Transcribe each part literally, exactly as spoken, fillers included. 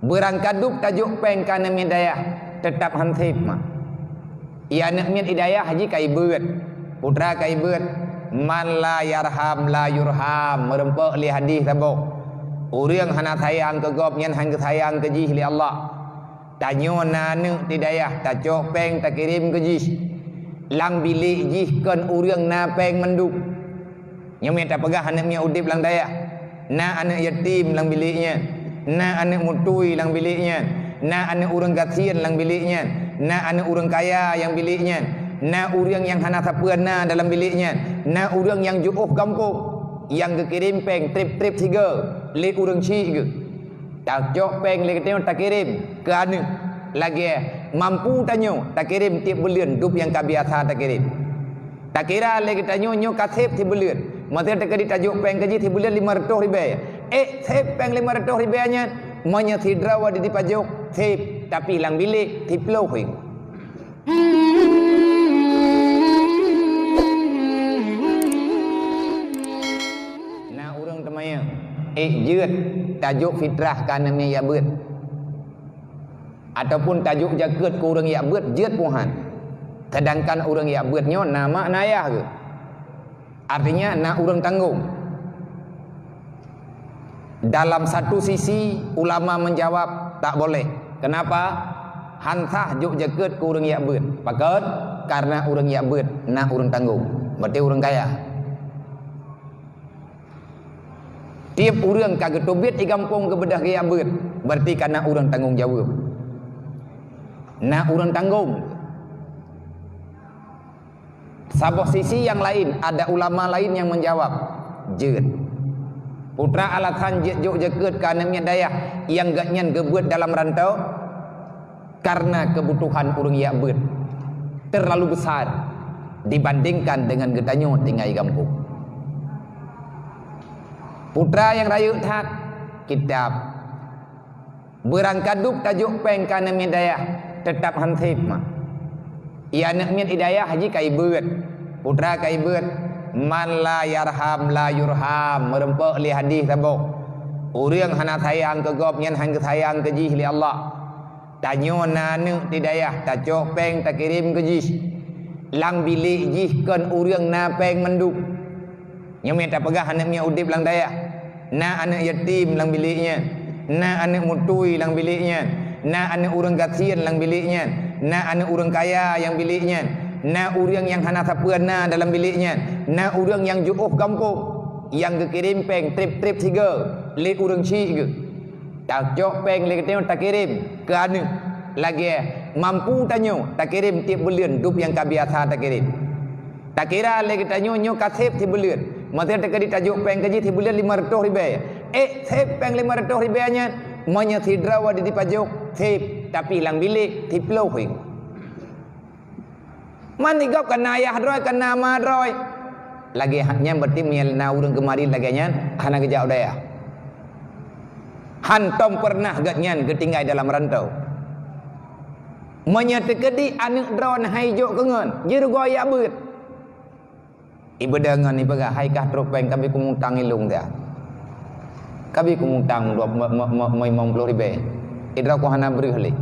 Beurangkadup tajok péng keu aneuk miet dayah, teutab han sép ma. Ie aneuk miet i dayah jih ka ibeuet, putra ka ibeuet, "Man la yarham la yurham," meurumpok lé hadih saboh. Ureuëng hana sayang keu gob nyan han geusayang keu jih lé Allah. Tanyoe na aneuk di dayah, tacok péng takirém keu jih. Lam bilék jih kon ureuëng na péng mandum. Nyoe mita peugah aneuk miet udeb lam dayah. Na aneuk yatim lam bilék nyan. Na aneuk mutui lam bilék nyan. Na aneuk ureuëng gasien lam bilék nyan. Na aneuk ureuëng kaya nyang bilék nyan. Na ureuëng nyang hana sapeue na dalam bilék nyan. Na ureuëng nyang jiôh gampông nyang geukirém péng trép-trép sigoe lé ureuëng chik geuh. Tacok péng lé geutanyoe takirém keu aneuk. Lagée mampu tanyoe takirém tieb buleuen dub nyang ka biasa takirém. Takira lé geutanyoe nyoe ka sép sibuleuen. Meusé teukeudi tajok péng keu jih sibuleuen limong reutôh ribée. Ék sép péng limong reutôh ribée nyan, meunyoe sidroe di dipajok, sép, tapi lam bilék siploh ribu. Na ureuëng teumanyong, ék jeuet tajok fitrah keu aneuk miet jak beuet. Ataupun tajok jakeuet keu ureuëng jak beuet jeuet pih han. Sedangkan ureuëng jak beuet nyoe na mak na ayah geuh. Artinya na ureuëng tanggong. Dalam satu sisi ulama menjawab tak boleh. Kenapa? Han sah jok jakeuet keu ureuëng jak beuet. Pakon? Karena ureuëng jak beuet na ureuëng tanggong. Berarti ureuëng kaya. Tieb ureuëng ka geuteubiet di gampông geubeudôh geujak beuet, berarti ka na ureuëng tanggong jaweueb. Na ureuëng tanggong. Saboh sisi nyang laén, ada ulama laén nyang menjawab, jeuet. Putra alasan jeuet jok jakeuet keu aneuk miet dayah nyang gobnyan geubeuet dalam rantau, karena kebutuhan ureuëng jak beuet terlalu besar dibandingkan dengan geutanyoe tinggai gampông. Putra nyang rayeuk that, kitab. Beurangkadup tajok péng keu aneuk miet dayah, teutab han sép ma. Ie aneuk miet i dayah jih ka ibeuet, putra ka ibeuet, "Man la yarham la yurham," meurumpok lé hadih saboh. Ureuëng hana sayang keu gob nyan han geusayang keu jih lé Allah. Tanyoe na aneuk di dayah, tacok péng takirém keu jih. Lam bilék jih kon ureuëng na péng mandum. Nyoe mita peugah aneuk miet udeb lam dayah. Na aneuk yatim lam bilék nyan. Na aneuk mutui lam bilék nyan. Na aneuk ureuëng gasien lam bilék nyan. Na aneuk ureuëng kaya nyang bilék nyan. Na ureuëng nyang hana sapeue na dalam bilék nyan. Na ureuëng nyang jiôh gampông nyang geukirém péng trép-trép sigoe lé ureuëng chik geuh. Tacok péng lé geutanyoe takirém keu aneuk. Lagée mampu tanyoe takirém tieb buleuen dub nyang ka biasa takirém. Takira lé geutanyoe nyoe ka sép sibuleuen. Meusé teukeudi tajok péng keu jih sibuleuen limong reutôh ribée. Ék sép péng limong reutôh ribée nyan, meunyoe sidroe di dipajok, sép, tapi lam bilék siploh ribu. Man di gob ka na ayah droe, ka na ma droe. Lagée ha-, nyan berarti meunyoe na ureuëng keumarit lagée nyan, hana geujak u dayah. Hántom peureunah gobnyan geutinggai dalam rantau. Meunyoe teukeudi aneuk droe hai jok keu ngon, jirugoe jak beuet. Ibeudôh ngon ipeugah, "Hai kah trok péng, kabi kumutang ilong dia. Kabi kumutang dua, me-, me-, me-, limong ploh ribée. Idroe ku hana breueh lé."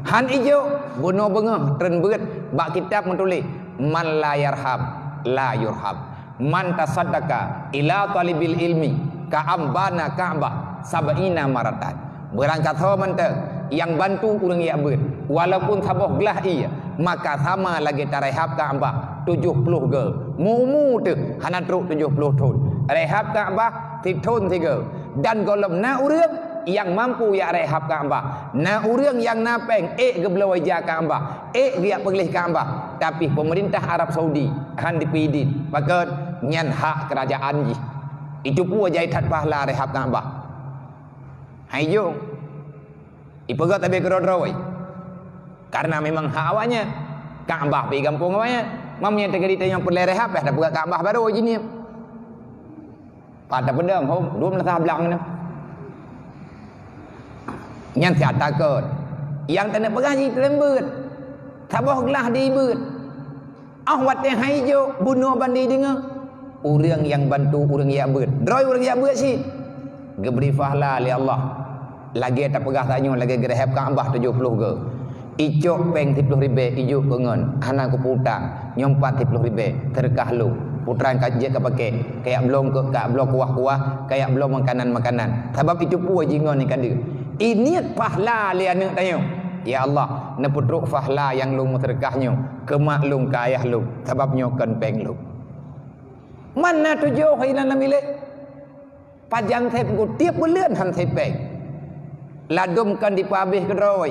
Han ijok, bunoe beungoh treun beuet, bak kitab meutuléh, "Man la yarham, la yurham. Man tasaddaqa ila talibil ilmi ka'am bana Ka'bah sab'ina maratan." Beurangkasoe mantong nyang bantu ureuëng jak beuet, walaupun saboh glah ié, maka sama lagée tarehab Ka'bah tujoh ploh goe. Meu-umu teuh hana trok tujoh ploh thon. Rehab Ka'bah sithon sigoe. Dan gohlom na ureuëng nyang mampu jak rehab Ka'bah. Na ureuëng nyang na péng ék geubloe ija Ka'bah, ék geujak peugleh Ka'bah. Tapi peumeurintah Arab Saudi han jipeuidin. Pakon? Nyan hak keurajaan jih. Itu peue jai that pahala rehab Ka'bah. Hai jong. Ipeugah tabe keudroe-droe. Karena memang hak awaknyan. Ka'bah pi gampông awaknyan. Mam nyan teukeudi tanyoe peureulée rehab, dah tapeugah Ka'bah baru jih nyan. Pat tapeudong, hom, dua belas blang nyan. Nyan siat takot. Nyang taneuk peugah jih teulembeuet. Saboh glah dibeuet. Ah, watée hai jok, bunoe ban jideungoe. Ureuëng nyang bantu ureuëng jak beuet. Droe ureuëng jak beuet cit. Geubri pahala lé Allah. Lagée tapeugah tanyoe lagée geureuheb Ka'bah tujoh ploh goe. Icok péng siploh ribée ijok keu ngon, hana kupeutang, nyoe pat siploh ribée, seudeukah lôn. Putran ka jeuet ka paké, kayak bloe keu, kayak bloe kuah-kuah, kayak bloe makanan-makanan. Sabab itu peue jih ngon ni ka deuh. Iniet pahala lé aneuëk tanyoe. Ya Allah, neupeutrok pahala nyang lôn meuseudeukah nyoe keu mak lôn, keu ayah lôn, sabab nyoe kon péng lôn. Mana tujoh inan lam ilée? Pajan sép ku tiep buleuen han sép péng. Ladôm kan dipeuhabéh keudroe.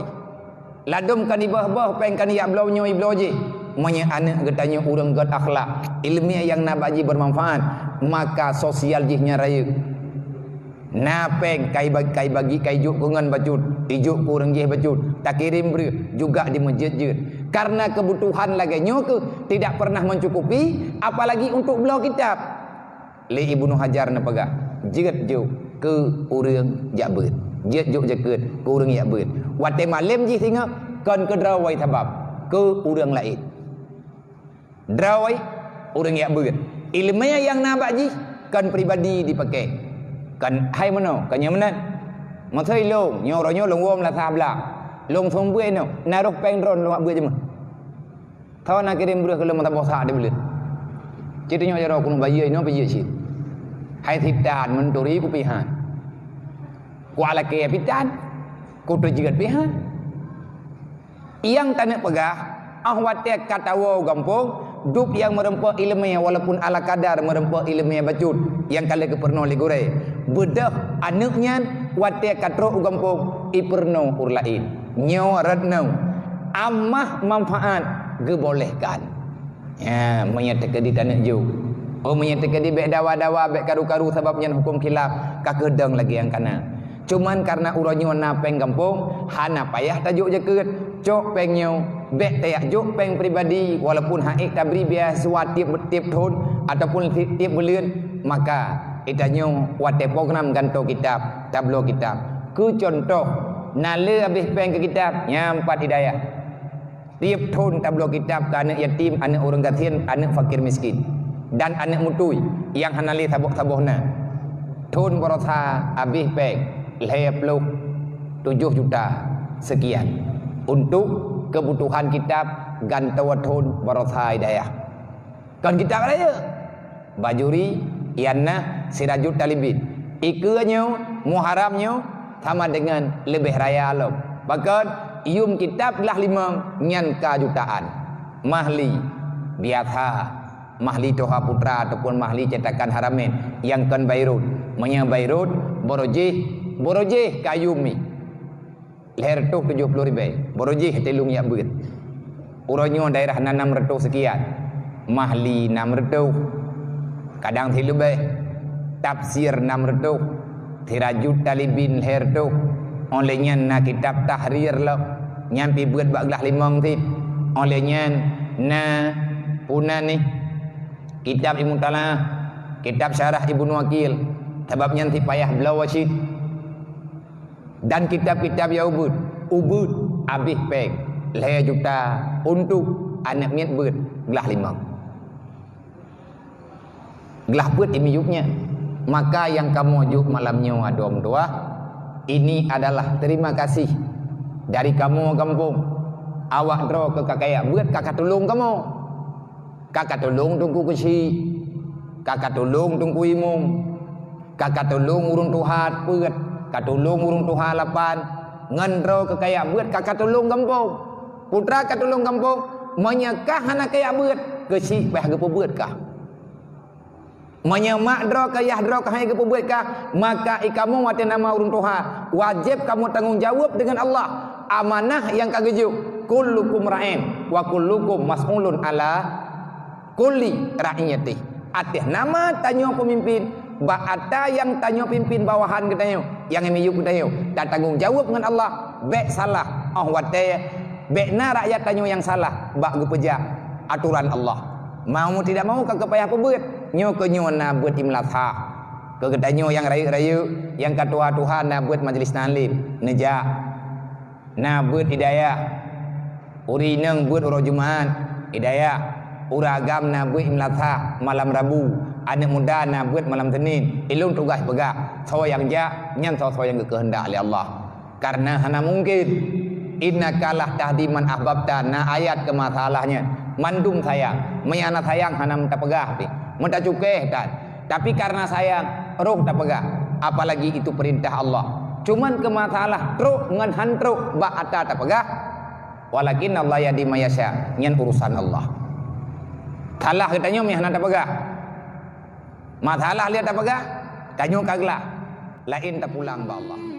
Ladôm kan diböh-böh péng kan yak bloe nyoe bloe jih. Meunyoe aneuëk geutanyoe ureuëng gét akhlak, iéleumé nyang na bak jih beumanfaat, maka sosial jih nyan rayeuk. Na péng kai bagi, kai bagi, kai jok keu ngon bacut, ijok keu ureuëng jih bacut, takirém breueh juga di meujeut jeuet. Karena kebutuhan lagée nyoe keuh tidak pernah mencukupi, apalagi untuk bloe kitab. Lé Ibnu Hajar neupeugah, jeuet jok keu ureuëng jak beuet. Jeuet jok jakeuet keu ureuëng jak beuet. Watée malém jih singoh, kon keu droe sabab, keu ureuëng laén. Droe ureuëng jak beuet. Iéleumé nyang na bak jih, kon pribadi dipaké. Kon hai meunoe, kon nyang meunan. Maksud lôn, nyoe uroe nyoe lôn woe meulasah blang. Lôn seumeubeuet nyoe, na roh péng droe lôn jak beuet jeumeuh. Tho na kirém breueh keu lôn meusaboh sa di buleuen. Cit nyoe jaroe keuneuk bayeue inoe pih jeuet cit. Hai sitan meuturi kupihan. Kuak lakée pitan, kuteujeuet pihan. Nyang taneuk peugah, óh watée ka tawoe u gampông, dub nyang meureumpok iéleumé walaupun ala kadar meureumpok iéleumé bacut nyang ka lheueh geupeurunoe lé gurée. Beudôh aneuëk nyan watée ka trok u gampông, ipeurunoe ureuëng laén. Nyoe rot nyoe amah manfaat geubolehkan. Ya, meunyoe teukeudi taneuk jok. Oh, meunyoe teukeudi bék dawa-dawa, bék karu-karu sabab nyan huköm khilaf, ka keudong lagée nyang kana. Cuman karena uroe nyoe na péng gampông, hana payah tajok jakeuet. Cok péng nyoe, bék tajak jok péng pribadi, walaupun hana ék tabri biaya sewa tieb-tieb thon ataupun ti-, tieb buleuen, maka geutanyoe watée program gantoe kitab, tabloe kitab. Keu cuntoh, na le habéh péng keu kitab, nyan pat hidayah. Tieb thon tabloe kitab keu aneuëk yatim, aneuëk ureuëng gasien, aneuëk fakir miskin, dan aneuëk mutui nyang hana lé saboh-saboh na. Thon baroesa habéh péng lhée ploh tujoh juta seukian untuk keubutuhan kitab gantoe thon baroesa hidayah. Kon kitab rayeuk. Bajuri, Iannah, Sirajut Talibin. Ikeue nyoe, Muharram nyoe, sama dengan leubeh raya lom. Pakon, yum kitab glah limong nyan ka jutaan. Mahli, biasa. Mahli Toha Putra ataupun Mahli cetakan Haramain nyang kon Bairut. Meunyoe Bairut, barojih, barojih ka yum mi. Lhée reutôh tujoh ploh ribée, barojih teulông jak beuet. Uroe nyoe daerah na nam reutôh seukian, Mahli nam reutôh, kadang sileubeh, Tafsir nam reutôh, Sirajut Talibin lhée reutôh. Óh lheueh nyan na kitab Tahrir lom, nyan pih beuet bak glah limong cit. Óh lheueh nyan na puna nih, kitab Ibnu Talah, kitab Syarah Ibnu Aqil, sabab nyan cit payah bloe cit. Dan kitab-kitab nyang ubeuet, ubeuet habéh péng lhée juta untuk aneuëk miet beuet glah limong. Glah peuet imiyup nyan. Maka nyang kamoe jok malam nyoe adoe meutuah, ini adalah terima kasih dari kamoe gampông. Awak droe keu ka kajak beuet ka katulông kamoe. Ka katulông Teungku Keuchik, ka katulông Teungku Imum, ka katulông ureuëng tuha peuet, katulông ureuëng tuha lapan, ngon droe keu kajak beuet ka katulông gampông. Putra katulông gampông, meunyoe kah hana kajak beuet, Keuchik payah geupeubeuet kah. Meunyoe mak droe keu yah droe keuhai geupeubeuet kah, maka i kamoe watée nama ureuëng tuha, wajéb kamoe tanggong jaweueb deungon Allah. Amanah nyang ka geujok, "Kullukum ra'in wa kullukum mas'ulun ala kulli ra'iyatih." Ateueh nama tanyoe peumimpin, bak ata nyang tanyoe pimpin bawahan geutanyoe, nyang miyup geutanyoe, tatanggong jaweueb ngon Allah, bék salah óh watée, bék na rakyat tanyoe nyang salah bak geupeujak atoran Allah. Mau tidak mau ka geupayah peubeuet. Nyoe keu nyoe na beuet imlasah. Keu geutanyoe nyang rayeuk-rayeuk, nyang ka tuha-tuha na beuet majlis taklim, neujak. Na beuet hidayah. Ureuëng inong beuet uroe Jumat, hidayah. Ureuëng agam na beuet imlasah malam Rabu. Aneuëk muda na beuet malam Senin. Ilong tugaih peugah, soe nyang jak, nyan soe-soe nyang geukeuheundak lé Allah. Karena hana mungkin. Innaka la tahdi man ahbabta, na ayat keu masalah nyan. Mandum sayang. Meunyo hana sayang hana meutapeugah pih. Meutacukéh tan. Tapi karena sayang, troh tapeugah. Apalagi itu perintah Allah. Cuman keu masalah trok ngon han trok bak ata tapeugah. Walakin Allah yahdi man yasya, nyan urusan Allah. Salah geutanyoe meuhana tapeugah. Masalah lé tapeugah, tanyoe ka glah. Laén tapulang bak Allah.